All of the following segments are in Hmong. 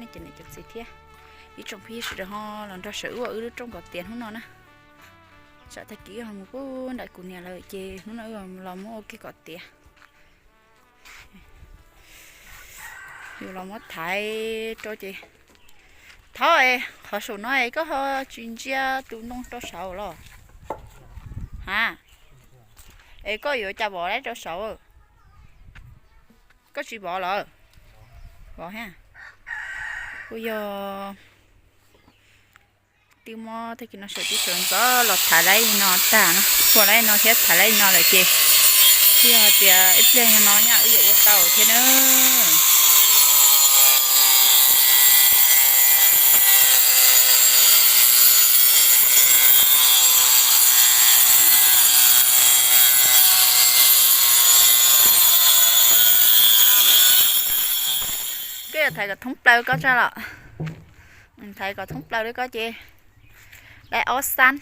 nej cov niam cov txiv thiab ib tsoom phooj ywg sawv daws ho los nrog sawv wb ua wb lub rooj kom tiav hnub no na. Tsam tag kis wb ho mus pub nram kuv niam lawm ces hnub no wb los muab ua kiag kom tiav. Yus los muab thaiv rau ces, thaub es qhov saum no es koj ho tsis ntsia tus ntoo rau saud los? Ha, es koj yuav cas vov lawm rau saud? Koj tsis vov lawm? Vov thiab. Kuj yog twb muab tag kis no sawv twb sawv ntxov los thaiv lawm li no tag no, ua lawm li no thiab thaiv lawm li no lawm ces, twb yog hais tias ib pliag no nyaj wb yuav ua tau thiab na. Koj yuav thaiv kom thoob plaws koj tso los? Thaiv kom thoob plaws li koj ces, lawv ob xab,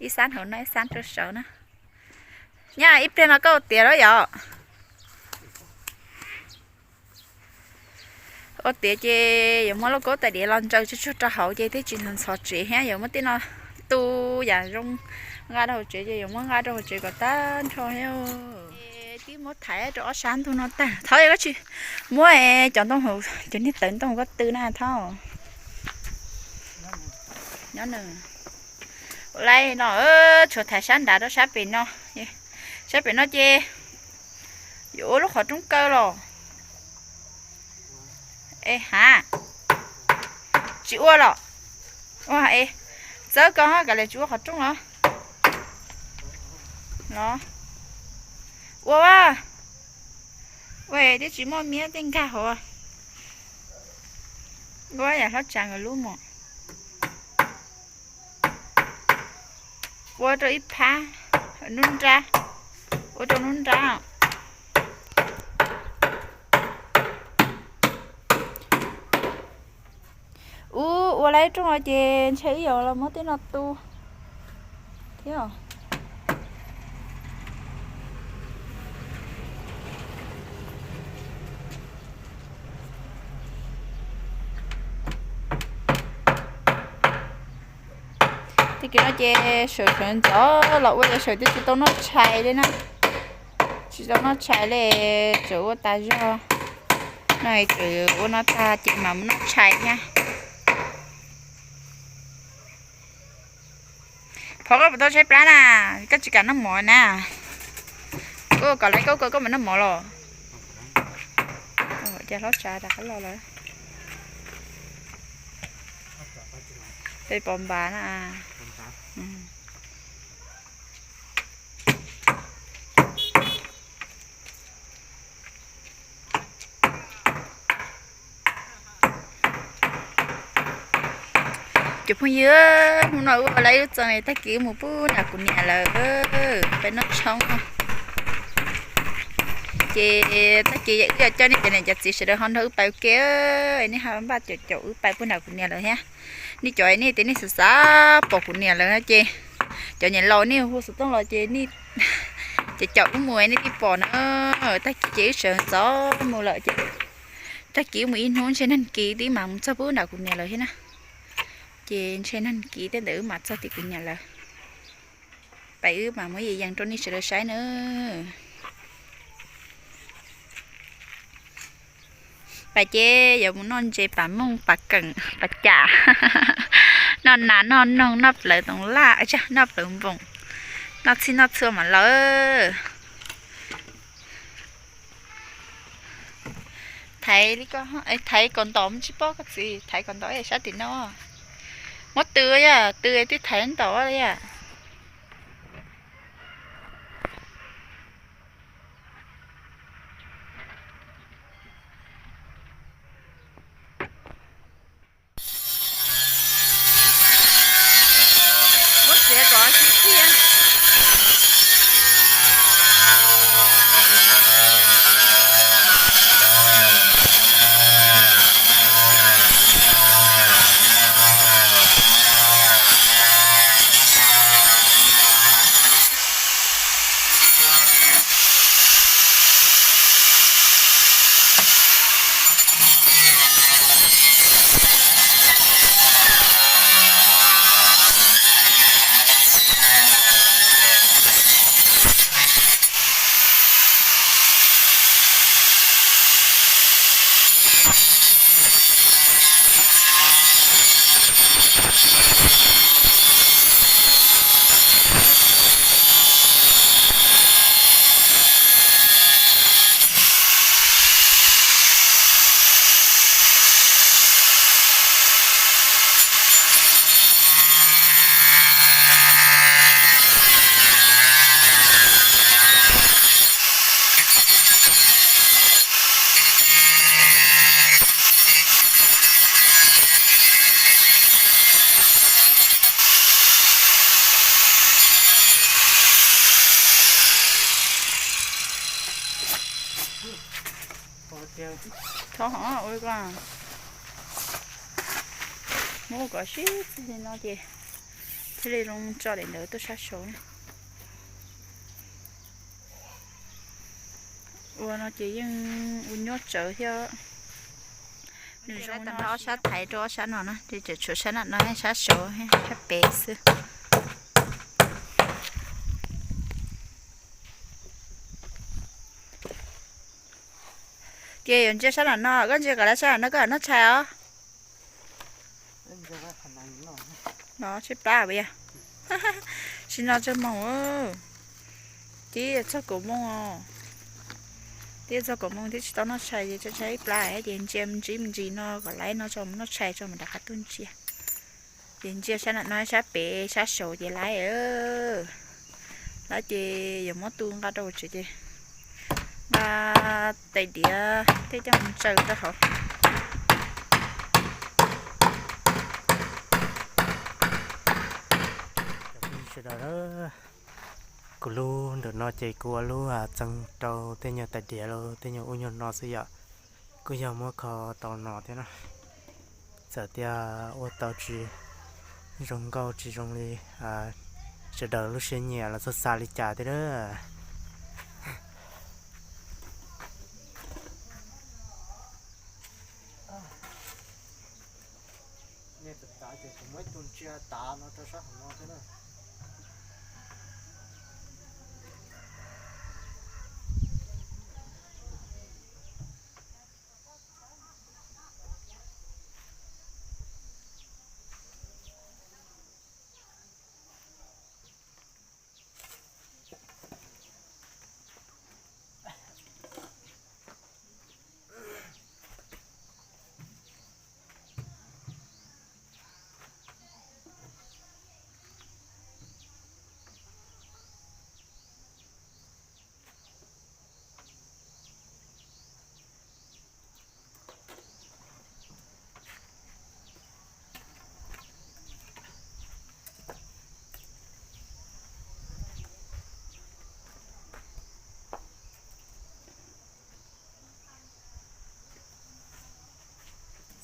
ib xab hauv no ib xab rau saud na. Nyaj ib pliag no koj ua tiav lawm yom? Ua tiav ces yuav muab lauj kaub tais diav los ntsaws tsuag tsuag rau hauv ces thiaj tsis ntxhov tsev thiab. Yuav muab tej no tu yam zoo nqa rau hauv tsev ces yuav muab nqa rau hauv tsev kom tag nrho thiab. Twb muab thaiv rau ob sab ntug no tag, thaub es koj tsis muab cov ntoo hauv, cov niag tawv ntoo koj tw na thaub. Nyob nws, ua li no, tshuav thaiv sab nrad rau sab pem no. Sab pem no ces yuav ua lub qhov rooj kaw los? Es ha, tsis ua los? Ua es, txawb ko kav liam tsis ua qhov rooj los? Los ua, ua es twb tsis muaj miab tej nkag hauv. Ua yam hlob tsav nkawd lub mos. Ua rau ib phab, nruab nrab, ua rau nruab nrab. Ub, ua lawm rooj no ces ntshe wb yuav los muab tej no tu thiab. Tag kis no ces sawv sawv ntxov los ua ces sawv twb tsis tau noj tshais li na. Tsis tau noj tshais li, tseem ua tas zog no, tseem ua no tag ces mam mus noj tshais thiab. Phov, koj puas tau tshaib plab na? Koj tsis kam noj mov na? Koj kom lawv koj, koj mam noj mov los? Cas hlob tsav rov qab los lawm. Peb pov npas na. Cov phooj ywg, hnub no wb ua lawv ib txoos tag kis wb mus pub nram kuv niam lawm, peb noj tshoob. Ces tag kis wb yuav coj nej cov niam cov txiv sawv daws ho nrog wb pais ua ke, nej ho npaj caum caum wb pais pub nram kuv niam lawm thiab. Nej cov nej tias nej xav xav pom kuv niam lawm no ces, cov niam laus nej hu xov tooj los ces nej caum caum wb mus nej thiaj pom na. Tag kis ces wb sawv ntxov mus lawm ces, tag kis wb mus ib hnub ntshe nag kis twb mam mus txog pub nram kuv niam lawm thiab na. Ces ntshe nag kis tej ntawd wb mam txog tim kuv niam lawm. Pais wb mam muab yees yees rau nej sawv daws saib na. Pais ces yuav mus noj ntses pas mooj pas keem pas cam, noj nas noj noog noj plawv toov laj, noj plawv npoom, noj txhij noj txhua mam lawm. Thaiv li ko, thaiv kom ntom, tsis paub koj txiv, thaiv kom ntom sab tim no. Muab tw yom, tw twb thaiv ntom li yom. Muab txiav kom sib txiag. Thov hov ua ko, muab kom sib txig li no ces thiaj li zoo tso daim ntawd tuaj sab saud na. Ua no ces yeej ua nyuaj tsawv thiab. Nws zoo no ob sab thaiv rau ob sab no na, ces tseem tshuav sab nram no, sab saud, sab pem xwb. Ces yuav ntsia sab nram no, koj ntsia kom lawv sab nram no koj noj tshais os. No tshaib plab puas yog? Tsis no txog moos, tib txog kaum moos, tib txog kaum moos thiab tsis tau noj tshais ces tshaib plab ces ntsia me ntsis me ntsis no kom lawv no tso mus noj tshais tso mam rov qab tuaj ntsia. Ces ntsia sab nram no sab pem sab saud ces lawv, lawv ces yuav muab tu nqa rau tsev ces nqa tais diav tej coj mus tsaws rau hauv. Sawv daws, kuv lub ntawm no ces kuv ua lub txee rau tej nyuag tais diav los tej nyuag ub nyuag no xwb yom. Kuj yog muab kho tau no thiab na. Txawm tias ua tau tsis zoo nkauj tsis zoo li sawv daws lub siab nyiam los txhob xav li cas thiab. Nej tav ces kuv muab ib tug ntsia tav no rau sab hauv no thiab na.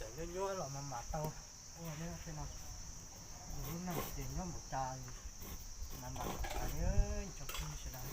Txawm nyuaj nyuaj los mas mam tau ua thiab no. Yus lub neej ces nyob npaum cas mas mam tau li tsoom phooj ywg sawv daws.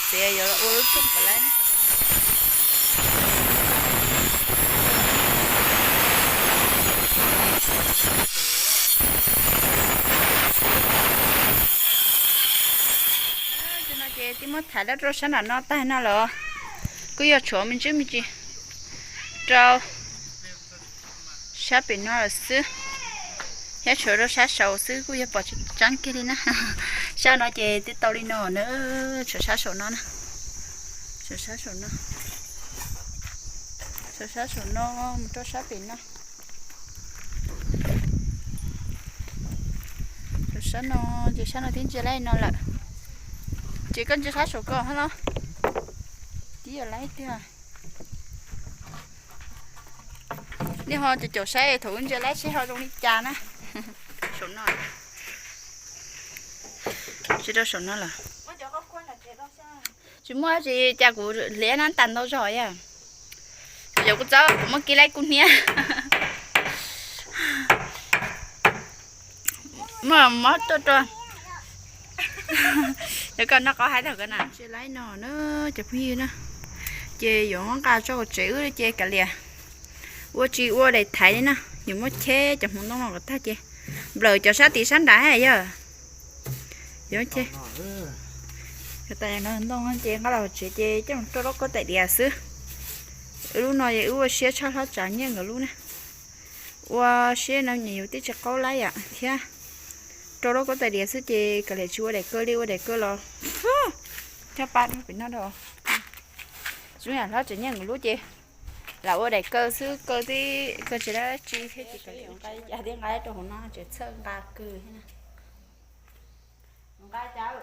Txiv yuav los ua lub rooj kom lawm. No ces twb muab thaiv dab rau sab nram no tag no lawm. Kuj yog tshuav me ntsis me ntsis rau sab pem no lawm xwb, thiab tshuav rau sab saud xwb kuj yog pom tseeb kiag li na. Sab no ces twb tau li no na, tshuav sab saum no na, tshuav sab saum no, tshuav sab saum no mus rau sab pem no. Rau sab no, ces sab no twb ntsia laib no lawm, ces koj ntsia sab saum ko hab los, twb yog laib tiag. Nej ho caum caum saib thaum wb ntsia laib seb ho zoo li cas na. Saum no, tsis rau saum no lawm. Tsis muaj tsis cas, kuv hliv na tas ntau zog yog. Yog kuv txob kuv muab kib laib kuv hniab. Muab mob tuaj rau. Yog koj noj qab haib tag ko na. Tsis laib no na, cov phooj ywg na. Ces yuav nqa tso hauv tsev wb ces kav liam. Ua tsis ua daim thaiv li na, yuav muab cheb cov hmoov ntoo no kom tag ces nplawm cov sab tid sab nrad yog. Yuav cheb. Yog tas no ntoo ces nqa los hauv tsev ces coj mus rau lub kaub tais diav xwb. Wb lub no es wb ua siab tshaj hlob tsav nyiaj nkawd lub na. Ua siab no nyias yus twb tsis qaub laib yam thiab. Rau lub kaub tais diav xwb ces kav liam tsis ua daim kaw li, ua daim kaw los coj pab pem no rau. Tsis yam hlob tsav nyiaj nkawd lub ces lam ua daim kaw xwb, kaw tib kaw tsis dab tsi thiab ces kav liam nqa rau hauv no tseem txhawj nqa kawg thiab na. Nqa cas.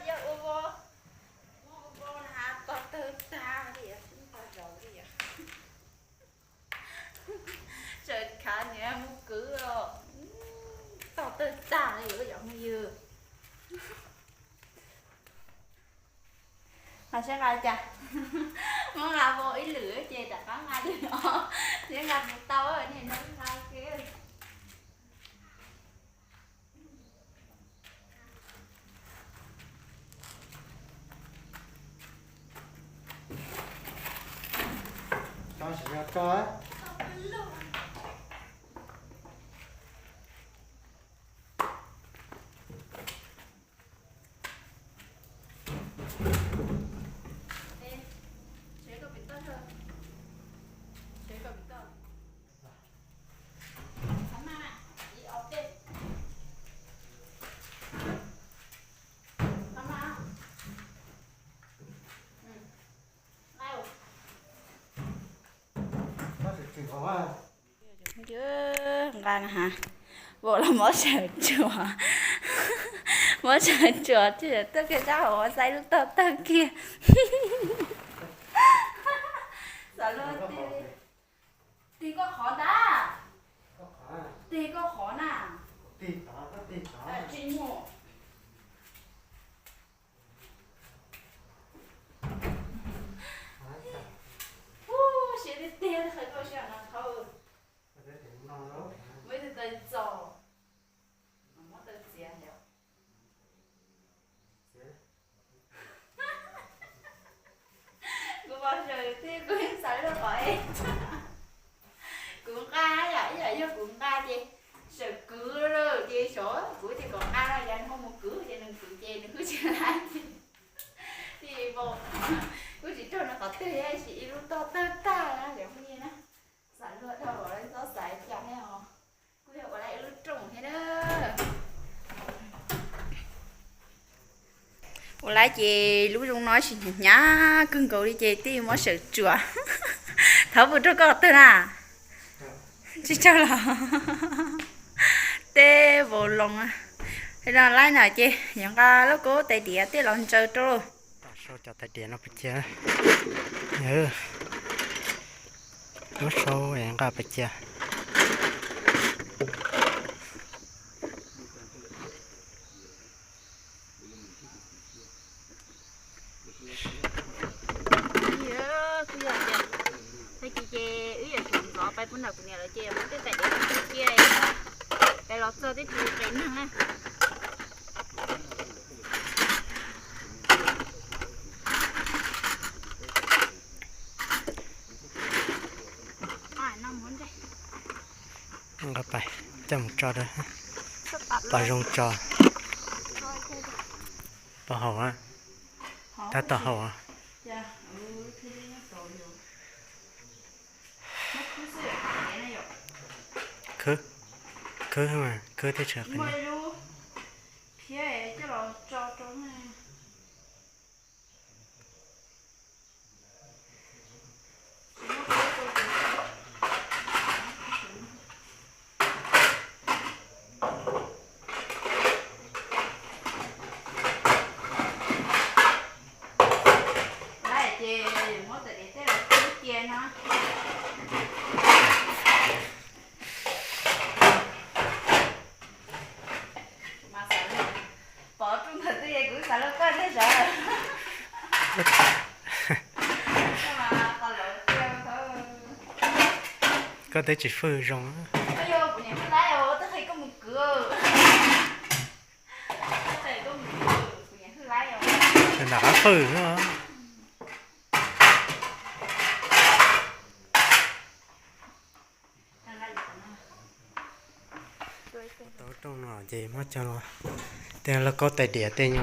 Yog ua vo, muab ua vo na tog tawg tag li, tog zaus li. Tseem khav niam mus kwv os, tog tawg tag li yom phooj ywg. Nqa seb nqa cas, muab nqa vo ib lwm ces rov qab nqa lwm os, seb nqa puas tau, niaj hnub nqa kiag. Nqa na has, vau los mob sawv tsuas, mob sawv tsuas tsis tuaj kiag sab hauv xaiv lub tog tawg kiag. Xav luag tig, tig koj qhov ntag, tig koj qhov na, tsis muaj. Siab tiag tiag qhia koj siab no thauj. Muaj ib tug taw txos, muab taw txiav yom. Kuv pom sawm thiab kuv xav luag qhov es kuv nqa yom, ib yam yog kuv nqa ces sawm kwv lawm ces xyov kuv tias kom nqa no yog nws ho mus kwv ces nws kwv ces nws kuj tsis laib. Tij vau, kuj tsis raug nws qhov twg tab sis ib lub tog tawg tag na cov phooj ywg na. Xav luag dhau los txhob xav cas ne os. Kuj yog ua lawm ib lub rooj thiab na. Ua lawm ces lub zoo no tab sis hnyav hnyav kawg nkaus li ces tij muab sawv tsuas. Thov pum rau koj qhov twg na. Tsis tsaug los. Teb vau loo. Laib no ces yuav nqa lub kaub tais diav tej los ntsaws rau. Sau cov tais diav no pais cia. Muab sau nqa pais cia. Kuj yog tias tag kis ces wb yuav tsum ntxov pais pub nram kuv niam lawv ces muab tej tais diav cia, peb los txog twb tsis qis neeg na. Nqa pais coj mus tso rau, pom zoo tso. Pom haum, tab tom haum. Khwb, khwb mas khwb teb chaws qis. Lawm ces muab tais diav tej los cia no. Pov rau ntawd twb kuv xav lub koj tej zav. Koj twb tsis fwj zoo. Kuv niam hwj laib os, twb qhia koj mus kwv. Kuv niam hwj laib os. Nram qab fwj no. Tau rooj no ces muab coj los, tej lub kaub tais diav tej no,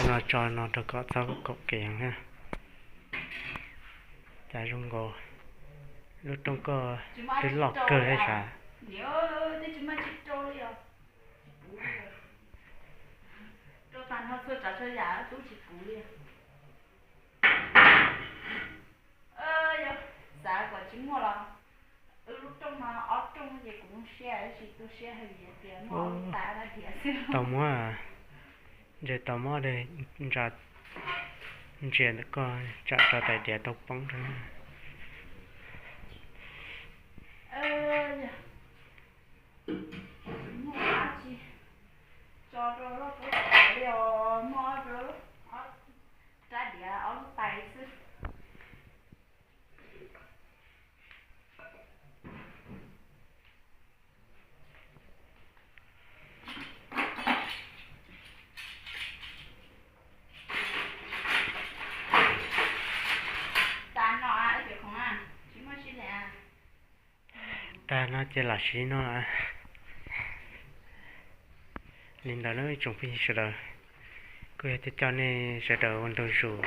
no tso no rau kom txhob kaum kev thiab. Cas zoo nkaus lub rooj koj twb loj kawg thiab sav. Rau tag nrho txhua tsav txhua yam tub tsis puv li. Yog xav kom tsis muaj los wb lub rooj no ob rooj ces kuv zoo siab, tab sis tu siab hais tias muaj ob lub tas no thiab xwb. Tau muab, ntshe tau muab ntsa, ntsia ntawm koj tsam tso tais diav tau poob rau. Muaj dab tsi tso rau lub kub li os, muaj ob rab diav ob lub tais xwb. Tag no ces los siv no. Li ntawd na ib tsoom phooj ywg sawv daws, kuj yog tias coj nej sawv daws ua ntu zus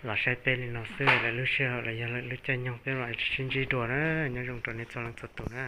los saib peb li no xwb, lwm lub sij hawm los yog lwm lub caij nyoog peb mam sib ntsib dua na. Nyob zoo rau nej txhua leej txhua tus na.